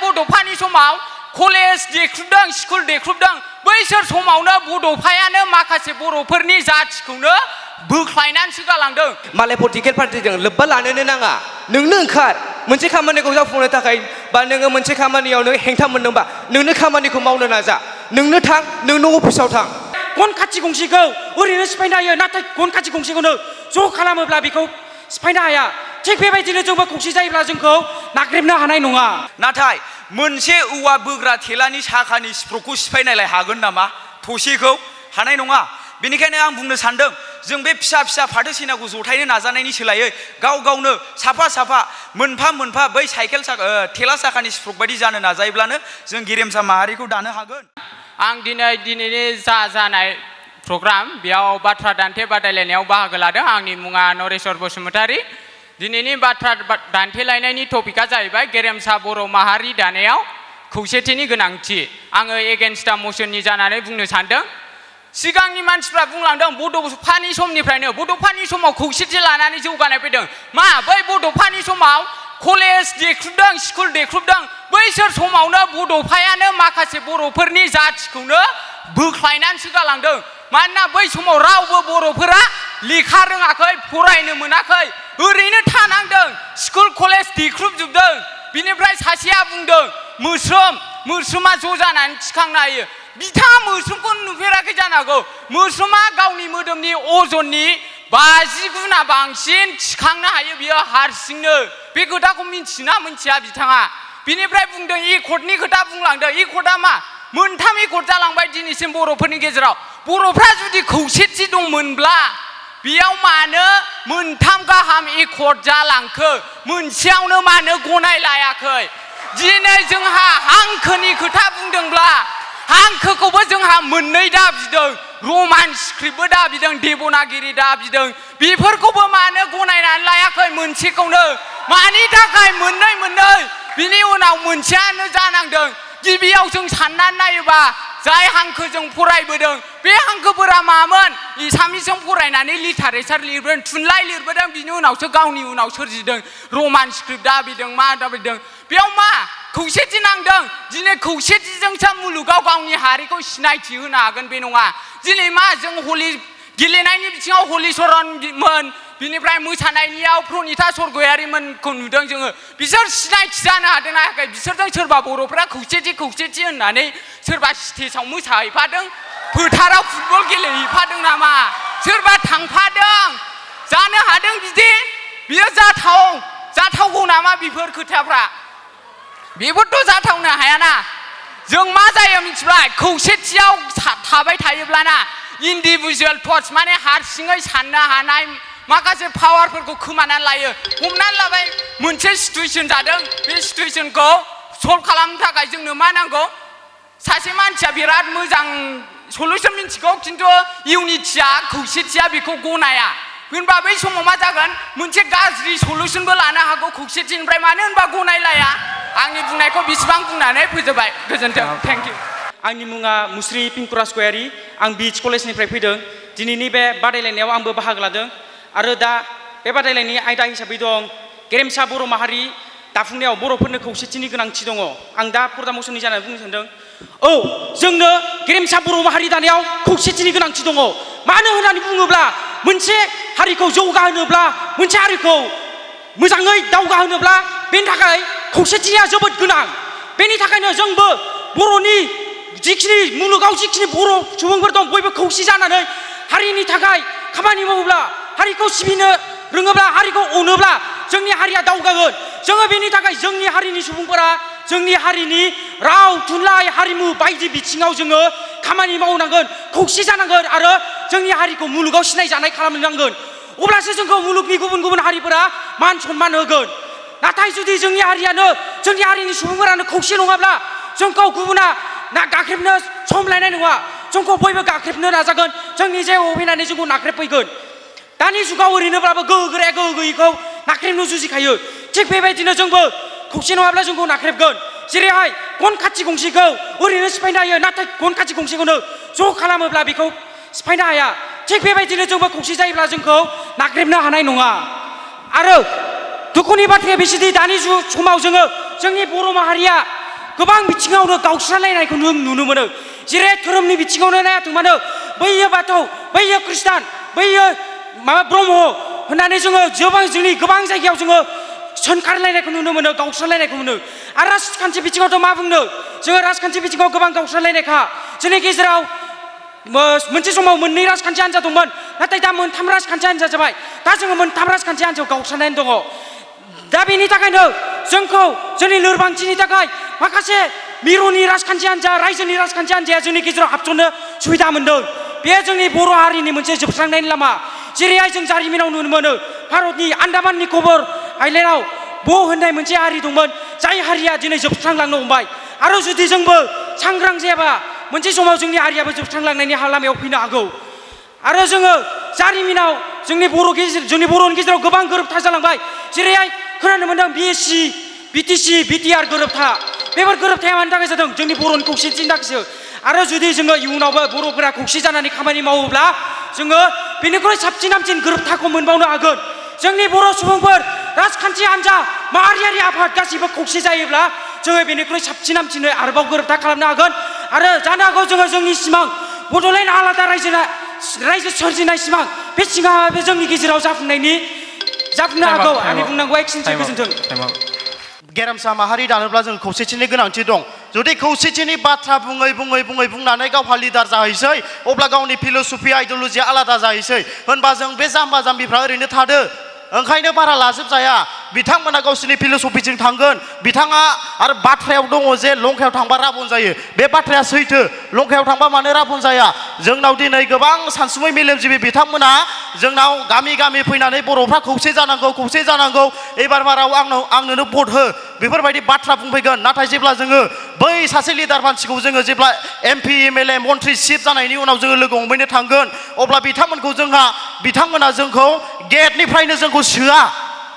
बड'फानि समाव college देख्रुबदों school देख्रुबदों बैसोर समावनो बड'फायानो माखासे बर'फोरनि जाथिखौनो बोख्लायनानैसो गालांदों मालाय पलिटिकेल पार्टिजों लोब्बा लानोनो नाङा नोंनो ओंखार मोनसे खामानिखौ जाफुंनो थाखाय बा नोङो मोनसे खामानियाव नों हेंथा मोनदोंबा नोंनो खामानिखौ मावनो नाजा नोंनो थां नोंनो अफिसाव थां गन खाथि गंसेखौ ओरैनो सिफायनो हायो नाथाय गन खाथि गंसेखौनो ज' खालामोब्ला बेखौ सिफायनो हाया थिग बेबायदिनो जोंबो खौसे जायोब्ला जोंखौ नाख्रेबनो हानाय नङा नाथाय मोनसे औवा बोग्रा थेलानि साखानि स्प्र'खौ सिफायनायलाय हागोन नामा थसेखौ हानाय नङा बेनिखायनो आं बुंनो सानदों जों बे फिसा फिसा फाथो सेनाखौ जथायनो नाजानायनि सोलायै गाव गावनो साफा साफा मोनफा मोनफा बै साइकेल थेला साखानि स्प्र'क बायदि जानो नाजायोब्लानो जों गेरेमसा माहारिखौ दानो हागोन आं दिनैनि जानाय प्रग्राम बेयाव बाथ्रा दान्थे बादायलायनायाव बाहागो लादों आंनि मुङा नरेश्वर बसुमतारी दिनैनि बाथ्रा दान्थेलायनायनि टपिकआ जाहैबाय गेरेमसा बर' माहारि दानायाव खौसेथिनि गोनांथि आङो एगेन्स्ट मशननि जानानै बुंनो सानदों सिगांनि मानसिफ्रा बुंलांदों बड'फानि समनिफ्रायनो बड'फानि समाव खौसेथि लानानै जौगानाय फैदों मा बै बड'फानि समाव कलेज देख्रुबदों स्कुल देख्रुबदों बैसोर समावनो बड'फायानो माखासे बर'फोरनि जाथिखौनो बोख्लायनानैसो गालांदों मानोना बै समाव रावबो बर'फोरा लेखा रोङाखै फरायनो मोनाखै ओरैनो थानांदों स्कुल कलेज देख्रुबजोबदों बिनिफ्राय सासेया बुंदों मोस्रोमा ज' जानानै थिखांनो हायो बिथाङा मोस्रोमखौ नुफेराखै जानो हागौ मोस्रोमा गावनि मोदोमनि अजननि 50 गुना बांसिन थिखांनो हायो बियो हारसिंनो बे खोथाखौ मिथिना मिथिया बिथाङा बिनिफ्राय बुंदों एकर्डनि खोथा बुंलांदों एकर्डआ मा मोनथाम एकर्ड जालांबाय दिनैसिम बर'फोरनि गेजेराव बर'फ्रा जुदि खौसेथि दंमोनब्ला बेयाव मानो मोनथाम गाहाम एकर्ड जालांखो मोनसेयावनो मानो गनाय लायाखै दिनै जोंहा हांखोनि खोथा बुंदोंब्ला हांखोखौबो जोंहा मोननै दाबिदों रमान स्क्रिप्टबो दाबिदों देबनागिरि दाबिदों बेफोरखौबो मानो गनायनानै लायाखै मोनसेखौनो मानि थाखाय मोननै बिनि उनाव मोनसेयानो जानांदों गिबियाव जों साननानै नायोबा जाय हांखोजों फरायबोदों बे हांखोफोरा मामोन एसामिसजों फरायनानै लिटारेचार लिरबोदों थुनलाइ लिरबोदों बिनि उनावसो गावनि उनाव सोरजिदों रमान स्क्रिप्ट दाबिदों मा दाबिदों बेयाव मा खौसेथि नांदों दिनै खौसेथिजोंसो मुलुगाव गावनि हारिखौ सिनायथि होनो हागोन बे नङा दिनै मा जों गेलेनायनि बिथिङाव हलिचरनमोन बिनिफ्राय मोसानायनियाव प्रनिता सरगयारिमोनखौ नुदों जोङो बिसोर सिनायथि जानो हादों ना हायाखै बिसोरजों सोरबा बर'फ्रा खौसेथि होननानै सोरबा स्टेजाव मोसाहैफादों फोथाराव फुटबल गेलेहैफादों नामा सोरबा थांफादों जानो हादों बिदि बियो जाथावगौ नामा बेफोर खोथाफ्रा बेबोथ' जाथावनो हायाना जों मा जायो मिथिबाय खौसेथियाव थाबाय थायोब्लाना इन्डिभिजुवेल थट्स माने हारसिङै साननो हानाय माखासे पावारफोरखौ खोमानानै लायो हमनानै लाबाय मोनसे सिटुएसन जादों बे सिटुएसनखौ सल्भ खालामनो थाखाय जोंनो मा नांगौ सासे मानसिया बिराद मोजां सलुसन मिन्थिगौ खिन्थु इउनिटिया खौसेथिया बेखौ गनाया होनबा बै समाव मा जागोन मोनसे गाज्रि सलुसनबो लानो हागौ खौसेथिनिफ्राय मानो होनबा गनायलाया आंनि बुंनायखौ बिसिबां बुंनानै फोजोबबाय गोजोन्थों थेंक इउ आंनि मुङा मुस्रि पिंकुराज गयारि आं बिच कलेजनिफ्राय फैदों दिनैनि बे बादायलायनायाव आंबो बाहागो लादों आरो दा बे बादायलायनायनि आयदा हिसाबै दं गेरेमसा बर' माहारि दाफुंनायाव बर'फोरनो खौसेथिनि गोनांथि दङ आं दा पर्दा मसननि जानानै बुंनो सानदों औ जोंनो गेरेमसा बर' माहारि दानायाव खौसेथिनि गोनांथि दङ मानो होननानै बुङोब्ला मोनसे हारिखौ जौगाहोनोब्ला मोनसे हारिखौ मोजाङै दावगाहोनोब्ला बेनि थाखाय खौसेथिया जोबोद गोनां बेनि थाखायनो जोंबो बर'नि जिखिनि मुलुगाव जिखिनि बर' सुबुंफोर दं बयबो खौसे जानानै हारिनि थाखाय खामानि मावोब्ला हारिखौ सिबिनो रोङोब्ला हारिखौ अनोब्ला जोंनि हारिया दावगागोन जोङो बेनि थाखाय जोंनि हारिनि सुबुंफोरा जोंनि हारिनि राव थुनलाइ हारिमु बायदि बिथिङाव जोङो खामानि मावनांगोन खौसे जानांगोन आरो जोंनि हारिखौ मुलुगाव सिनायजानाय खालामनांगोन अब्लासो जोंखौ मुलुगनि गुबुन गुबुन हारिफोरा मान सनमान होगोन नाथाय जुदि जोंनि हारिनि सुबुंफोरानो खौसे नङाब्ला जोंखौ गुबुना गाख्रेबनो सम लायनाय नङा जोंखौ बयबो गाख्रेबनो नाजागोन जोंनि जायगायाव फैनानै जोंखौ नाख्रेबफैगोन दानि जुगाव ओरैनोब्लाबो गोहो गोराया गोहो गैयैखौ नाख्रेबनो जुजिखायो थिग बेबायदिनो जोंबो खौसे नङाब्ला जोंखौ नाख्रेबगोन जेरैहाय गन खाथि गंसेखौ ओरैनो सिफायनो हायो नाथाय गन खाथि गंसेखौनो ज' खालामोब्ला बेखौ सिफायनो हाया थिग बेबायदिनो जोंबो खौसे जायोब्ला जोंखौ नाख्रेबनो हानाय नङा आरो दुखुनि बाथ्राया बेसेदि दानि समाव जोङो जोंनि बर' माहारिया गोबां बिथिङावनो गावस्रालायनायखौ जों नुनो मोनो जेरै धोरोमनि बिथिङावनो नायाथों मानो बैयो बाथौ बैयो खृष्टान बैयो माबा ब्रह्म होननानै जोंनि गोबां जायगायाव जोङो सोंखारलायनायखौ नुनो मोनो गावस्रालायनायखौ मोनो आरो राजखान्थि बिथिङावथ' मा बुंनो जोङो राजखान्थि बिथिङाव गोबां गावस्रालायनायखा जोंनि गेजेराव मोनसे समाव मोननै राजखान्थि हान्जा दंमोन नाथाय दा मोनथाम राजखान्थि हान्जा जाबाय दा जोङो मोनथाम राजखान्थि हान्जायाव गावस्रानानै दङ दा बेनि थाखायनो जोंखौ जोंनि लोरबांथिनि थाखाय माखासे मिरुनि राजखान्थि हान्जा रायजोनि राजखान्थि हान्जाया जोंनि गेजेराव हाबसननो सुबिदा मोन्दों बे जोंनि बर' हारिनि मोनसे जोबस्रांनायनि लामा जेरैहाय जों जारिमिनाव नुनो मोनो भारतनि आन्दामाननि खबर आइलेण्डआव होननाय मोनसे हारि दंमोन जाय हारिया दिनै जोबस्रांलांनो हमबाय आरो जुदि जोंबो सांग्रां जायाबा मोनसे समाव जोंनि हारियाबो जोबस्रांलांनायनि लामायाव फैनो हागौ आरो जोङो जारिमिनाव जोंनि बर'नि गेजेराव गोबां गोरोबथा जालांबाय जेरैहाय खोनानो मोन्दों बिएससि बिटिसि बिटिआर गोरोबथा बेफोर गोरोबथाया मानि थाखाय जादों जोंनि बर'नि खौसेथिनि थाखायसो आरो जुदि जोङो इयुनावबो बर'फोरा खौसे जानानै खामानि मावोब्ला जोङो बेनिख्रुइ साबसिन हामसिन गोरोबथाखौ मोनबावनो हागोन जोंनि बर' सुबुंफोर राजखान्थि हान्जा माहारियारि आफाद गासिबो खौसे जायोब्ला जोङो बेनिख्रुइ साबसिन हामसिनै आरोबाव गोरोबथा खालामनो हागोन आरो जानो हागौ जोङो जोंनि सिमां बड'लेण्ड आलादा रायजो सोरजिनाय सिमां बे सिमाङाबो जोंनि गेजेराव जाफुंनो हागौ आंनि बुंनांगौआ एसेनोसै गोजोन्थों गेरेमसा माहारि दानोब्ला जों खौसेथिनि गोनांथि दं जुदि खौसेथिनि बाथ्रा बुंनानै गावहा लिडार जाहैसै अब्ला गावनि फिल'सफि आइडिय'लजिया आलादा जाहैसै होनबा जों बे जाम्बा जाम्बिफ्रा ओरैनो थादो ओंखायनो बारा लाजोबजाया बिथांमोना गावसोरनि फिल'सफिजों थांगोन बिथाङा आरो बाथ्रायाव दङ जे लंकायाव थांबा राबन जायो बे बाथ्राया सैथो लंकायाव थांबा मानो राबन जाया जोंनाव दिनै गोबां सानसुमै मेलेमजिबि बिथांमोना जोंनाव गामि गामि फैनानै बर'फ्रा खौसे जानांगौ एबार बाराव आंनोनो भट हो बेफोरबायदि बाथ्रा बुंफैगोन नाथाय जेब्ला जोङो बै सासे लिडार मानसिखौ जोङो जेब्ला एमपि एमएलए मन्त्रि चिफ जानायनि उनाव जोङो लोगो हमहैनो थांगोन अब्ला बिथांमोना जोंखौ गेटनिफ्रायनो जोंखौ सोआ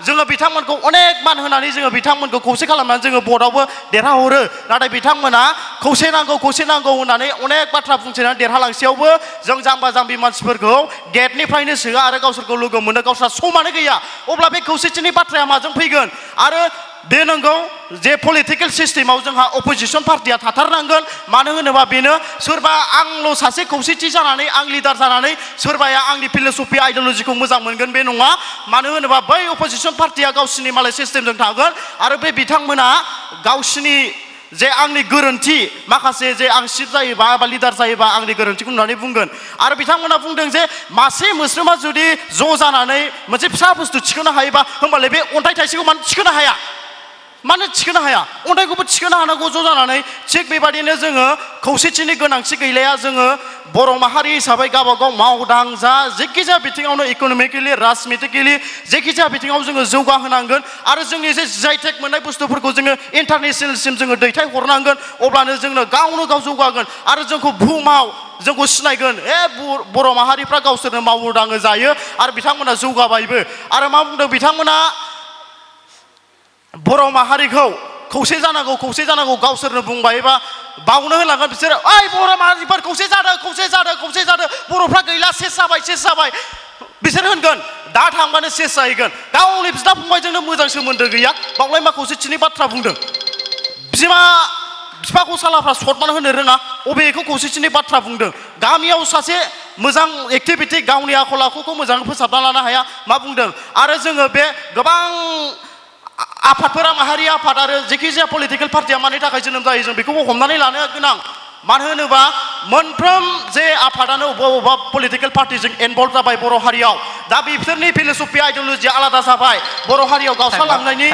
जोङो बिथांमोनखौ अनेक मान होनानै जोङो बिथांमोनखौ खौसे खालामनानै जोङो भटआवबो देरहाहरो नाथाय बिथांमोना खौसे नांगौ होननानै अनेक बाथ्रा बुंथिनानै देरहालांसेयावबो जों जाम्बा जाम्बि मानसिफोरखौ गेटनिफ्रायनो सोआ आरो गावसोरखौ लोगो मोनो गावस्रा समानो गैया अब्ला बे खौसेथिनि बाथ्राया माजों फैगोन आरो बे नंगौ जे पलिटिकेल सिस्टेमाव जोंहा अपोजिसन पार्टिया थाथारनांगोन मानो होनोबा बेनो सोरबा आंल' सासे खौसेथि जानानै आं लिडार जानानै सोरबाया आंनि फिल'सफि आइडिय'लजिखौ मोजां मोनगोन बे नङा मानो होनोबा बै अपोजिसन पार्टिया गावसिनि मालाय सिस्टेमजों थागोन आरो बे बिथांमोना गावसिनि जे आंनि गोरोन्थि माखासे जे आं चिफ जायोबा एबा लिडार जायोबा आंनि गोरोन्थिखौ होननानै बुंगोन आरो बिथांमोना बुंदों जे मासे मोस्रोमा जुदि ज' जानानै मोनसे फिसा बुस्थु थिखोनो हायोबा होमबालाय बे अन्थाइ थाइसेखौ मानो थिखोनो हाया अन्थाइखौबो थिखोनो हानांगौ ज' जानानै थिग बेबादिनो जोङो खौसेथिनि गोनांथि गैलाया जोङो बर' माहारि हिसाबै गावबागाव मावदां जा जेखिजाया बिथिङावनो इक'नमिकेलि राजनितिकेलि जेखिजाया बिथिङाव जोङो जौगाहोनांगोन आरो जोंनि जे जायटेक मोननाय बुस्थुफोरखौ जोङो इन्टारनेसनेलसिम जोङो दैथायहरनांगोन अब्लानो जोंनो गावनो गाव जौगागोन आरो जोंखौ बुहुमाव जोंखौ सिनायगोन बर' माहारिफ्रा गावसोरनो मावो दाङो जायो आरो बिथांमोना जौगाबायबो आरो मा बुंदों बिथांमोना बर' माहारिखौ खौसे जानांगौ गावसोरनो बुंबायबा बावनो होलांगोन बिसोरो ओइ बर' माहारिफोर खौसे जादों बर'फ्रा गैला सेस जाबाय बिसोर होनगोन दा थांबानो सेस जाहैगोन गावनि बिदा फंबायजोंनो मोजां सोमोन्दो गैया बावलाय मा खौसेथिनि बाथ्रा बुंदों बिफाखौ सालाफ्रा सनमान होनो रोङा अबेखौ खौसेथिनि बाथ्रा बुंदों गामियाव सासे मोजां एक्टिभिटि गावनि आखल आखुखौ मोजाङै फोसाबना लानो हाया मा बुंदों आरो जोङो बे गोबां आफादफोरा माहारि आफाद आरो जेखिजाया पलिटिकेल पार्टिया मानि थाखाय जोनोम जायो जों बेखौबो हमनानै लानो गोनां मानो होनोबा मोनफ्रोम जे आफादानो बबेबा पलिटिकेल पार्टिजों इनभल्भ जाबाय बर' हारियाव दा बिसोरनि फिल'सफि आइडिय'लजिया आलादा जाबाय बर' हारियाव गावस्रालांनायनि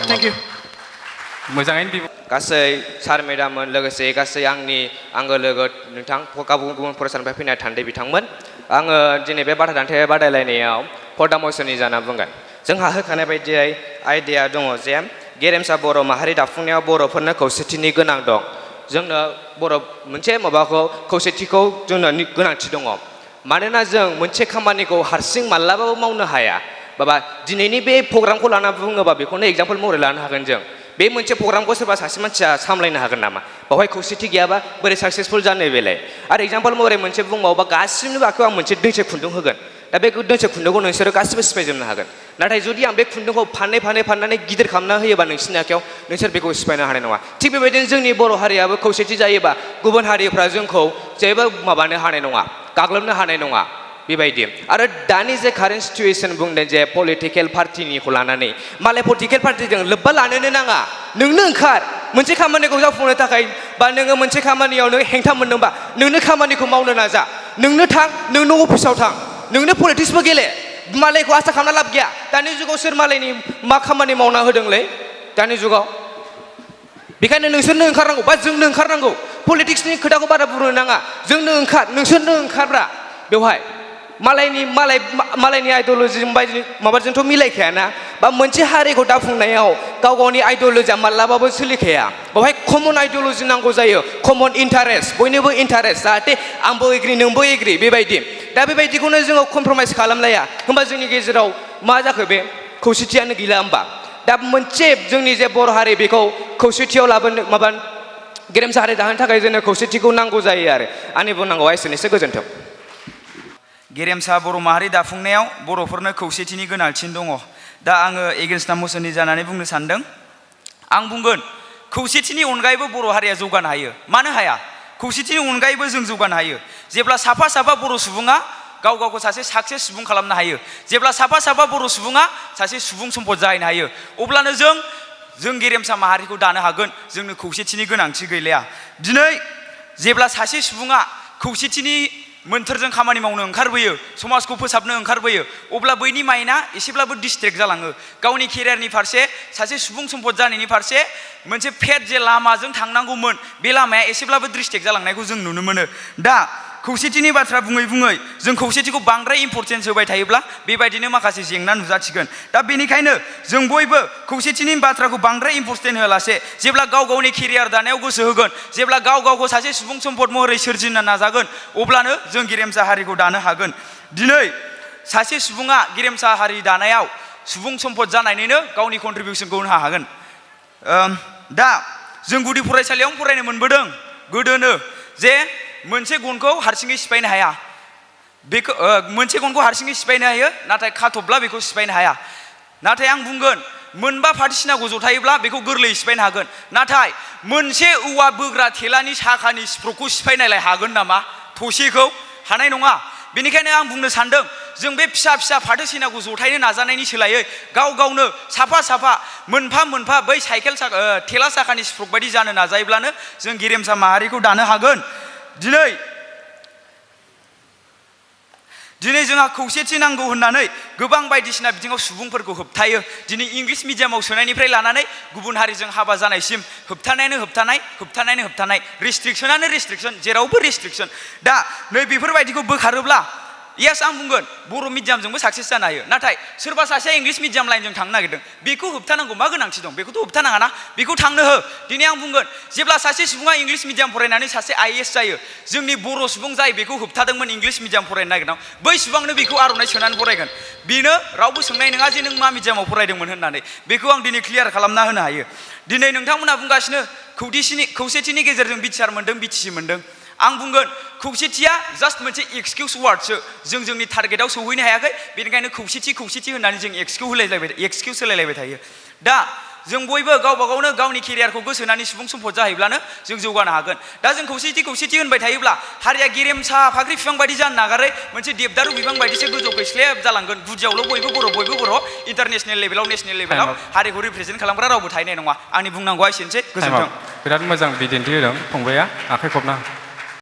थेंक इउ मोजाङैनो गासै सार मेडाममोन लोगोसे गासै आंनि आंगो लोगो नोंथां गुबुन फरायसालिनिफ्राय फैनाय थान्दै बिथांमोन आङो दिनै बे बाथ्रा दान्थे बादायलायनायाव पर्दा मसननि जाना बुंगोन जोंहा होखानाय बायदियै आयदाया दङ जे गेरेमसा बर' माहारि दाफुंनायाव बर'फोरनो खौसेथिनि गोनां दं जोंनो मोनसे खौसेथिखौ जोंनो गोनांथि दङ मानोना जों मोनसे खामानिखौ हारसिं माब्लाबाबो मावनो हाया बाबा दिनैनि बे प्रग्रामखौ लाना बुङोबा बेखौनो एग्जाम्पल महरै लानो हागोन जों बे मोनसे प्रग्रामखौ सोरबा सासे मानसिया सामलायनो हागोन नामा बावहाय खौसेथि गैयाबा बोरै साक्सेसफुल जानो बेलाय आरो एग्जाम्पल महरै मोनसे बुंबावोबा गासिबनिबो आखायाव आं मोनसे दोंसे खुन्दुं होगोन दा बे दोंसे खुन्दुंखौ नोंसोरो गासिबो सिफायजोबनो हागोन नाथाय जुदि आं बे खुन्दुंखौ फाननानै गिदिर खालामना होयोबा नोंसिनि आखायाव नोंसोर बेखौ सिफायनो हानाय नङा थिग बेबायदिनो जोंनि बर' हारियाबो खौसेथि जायोबा गुबुन हारिफ्रा जोंखौ जेबो माबानो हानाय नङा गाग्लोबनो हानाय नङा बेबायदि आरो दानि जे कारेन्ट सिचुवेसन बुंदों जे पलिटिकेल पार्टिनिखौ लानानै मालाय पलिटिकेल पार्टिजों लोब्बा लानोनो नाङा नोंनो ओंखार मोनसे खामानिखौ जाफुंनो थाखाय बा नोङो मोनसे खामानियाव नों हेंथा मोनदोंबा नोंनो खामानिखौ मावनो नाजा नोंनो थां नोंनो अफिसाव थां नोंनो पलिटिक्सबो गेले मालायखौ आसा खालामना लाब गैया दानि जुगाव सोर मालायनि मा खामानि मावना होदोंलै दानि जुगाव बेखायनो नोंसोरनो ओंखारनांगौ बा जोंनो ओंखारनांगौ पलिटिक्सनि खोथाखौ बारा बुंनो नाङा जोंनो ओंखार नोंसोरनो ओंखारब्रा बेवहाय मालायनि आइडिय'ल'जि बायदि माबाजोंथ' मिलायखायाना बा मोनसे हारिखौ दाफुंनायाव गाव गावनि आइडिय'लजिया मालाबाबो सोलिखाया बेवहाय कमन आइडिय'लजि नांगौ जायो कमन इन्टारेस्ट बयनिबो इन्टारेस्ट जाहाथे आंबो एग्रि नोंबो एग्रि बेबायदि दा बेबायदिखौनो जोङो कमप्रमाइस खालामलाया होमबा जोंनि गेजेराव मा जाखो बे खौसेथियानो गैला होमबा दा मोनसे जोंनि जे बर' हारि बेखौ खौसेथियाव लाबोनो गेरेमसा हारि दाहोनो थाखाय जोंनो खौसेथिखौ नांगौ जायो आरो आंनि बुंनांगौआ एसेनोसै गोजोन्थों गेरेमसा बर' माहारि दाफुंनायाव बर'फोरनो खौसेथिनि गोनांथि दङ दा आङो एगेन्स्ट मोसोननि जानानै बुंनो सानदों आं बुंगोन खौसेथिनि अनगायैबो बर' हारिया जौगानो हायो मानो हाया खौसेथिनि अनगायैबो जों जौगानो हायो जेब्ला साफा बर' सुबुङा गाव गावखौ सासे साक्सेस सुबुं खालामनो हायो जेब्ला साफा बर' सुबुङा सासे सुबुं सम्पद जाहैनो हायो अब्लानो जों गेरेमसा माहारिखौ दानो हागोन जोंनो खौसेथिनि गोनांथि गैलाया दिनै जेब्ला सासे सुबुङा खौसेथिनि मोन्थोरजों खामानि मावनो ओंखारबोयो समाजखौ फोसाबनो ओंखारबोयो अब्ला बैनि माइन्डआ एसेब्लाबो डिस्ट्रेक्ट जालाङो गावनि केरियारनि फारसे सासे सुबुं सम्पद जानायनि फारसे मोनसे फेट जे लामाजों थांनांगौमोन बे लामाया एसेब्लाबो डिस्ट्रेक्ट जालांनायखौ जों नुनो मोनो दा खौसेथिनि बाथ्रा बुङै जों खौसेथिखौ बांद्राय इम्परटेन्स होबाय थायोब्ला बेबायदिनो माखासे जेंना नुजाथिगोन दा बेनिखायनो जों बयबो खौसेथिनि बाथ्राखौ बांद्राय इम्परटेन्ट होआलासे जेब्ला गाव गावनि केरियार दानायाव गोसो होगोन जेब्ला गाव गावखौ सासे सुबुं सम्पद महरै सोरजिनो नाजागोन अब्लानो जों गेरेमसा हारिखौ दानो हागोन दिनै सासे सुबुङा गेरेमसा हारि दानायाव सुबुं सम्पद जानानैनो गावनि कन्ट्रिबिउसनखौ होनो हागोन दा जों गुदि फरायसालियावनो फरायनो मोनबोदों गोदोनो जे मोनसे गनखौ हारसिङै सिफायनो हाया बेखौ मोनसे गनखौ हारसिङै सिफायनो हायो नाथाय खाथबब्ला बेखौ सिफायनो हाया नाथाय आं बुंगोन मोनबा फाथिसिनाखौ जथायोब्ला बेखौ गोरलैयै सिफायनो हागोन नाथाय मोनसे औवा बोग्रा थेलानि साखानि स्प्र'खौ सिफायनायलाय हागोन नामा थसेखौ हानाय नङा बेनिखायनो आं बुंनो सानदों जों बे फिसा फाथोसिनाखौ जथायनो नाजानायनि सोलायै गाव गावनो साफा मोनफा बै साइकेल थेला साखानि स्प्र'क बायदि जानो नाजायोब्लानो जों गेरेमसा माहारिखौ दानो हागोन दिनै जोंहा खौसेथि नांगौ होननानै गोबां बायदिसिना बिथिङाव सुबुंफोरखौ होबथायो दिनै इंलिस मिडियामाव सोनायनिफ्राय लानानै गुबुन हारिजों हाबा जानायसिम होबथानाय रेस्ट्रिक्सनानो रेस्ट्रिक्सन जेरावबो रेस्ट्रिक्सन दा नै बेफोरबायदिखौ बोखारोब्ला येस आं बुंगोन बर' मिडियामजोंबो साक्सेस जानो हायो नाथाय सोरबा सासेया इंलिस मिडियाम लाइनजों थांनो नागिरदों बेखौ होबथानांगौ मा गोनांथि दं बेखौथ' होबथानाङाना बेखौ थांनो हो दिनै आं बुंगोन जेब्ला सासे सुबुङा इंलिस मिडियाम फरायनानै सासे IAS जायो जोंनि बर' सुबुं जाय बेखौ होबथादोंमोन इंलिस मिडियाम फरायनो नागिरनायाव बै सुबुंनो बेखौ आर'नाइ सोनानै फरायगोन बेनो रावबो सोंनाय नङा जे नों मा मिडियामाव फरायदोंमोन होननानै बेखौ आं दिनै क्लियार खालामना होनो हायो दिनै नोंथांमोनहा बुंगासिनो खौसेथिनि गेजेरजों बिटिआर मोनदों BTC मोनदों आं बुंगोन खौसेथिया जास्ट मोनसे एक्सकिउज वार्डसो जों जोंनि टारगेटआव सौहैनो हायाखै बेनिखायनो खौसेथि होननानै जों एक्सकिउज होलायलायबाय थायो दा जों बयबो गावबा गावनो गावनि केरियारखौ गोसो होनानै सुबुं सम्पद जाहैब्लानो जों जौगानो हागोन दा जों खौसेथि होनबाय थायोब्ला हारिया गेरेमसा फाख्रि बिफां बायदि जानो नागारै मोनसे देबदारु बिफां बायदिसो गोजौ खैस्लेब जालांगोन गुदियावल' बयबो बर' इन्टारनेसनेल लेभेलाव नेसनेल लेभेलाव हारिखौ रिप्रेजेन्ट खालामग्रा रावबो थाहैनाय नङा आंनि बुंनांगौआ एसेनोसै गोजोन्थों बिराद मोजां बिदिन्थि होदों फंबाया आखाइ खबना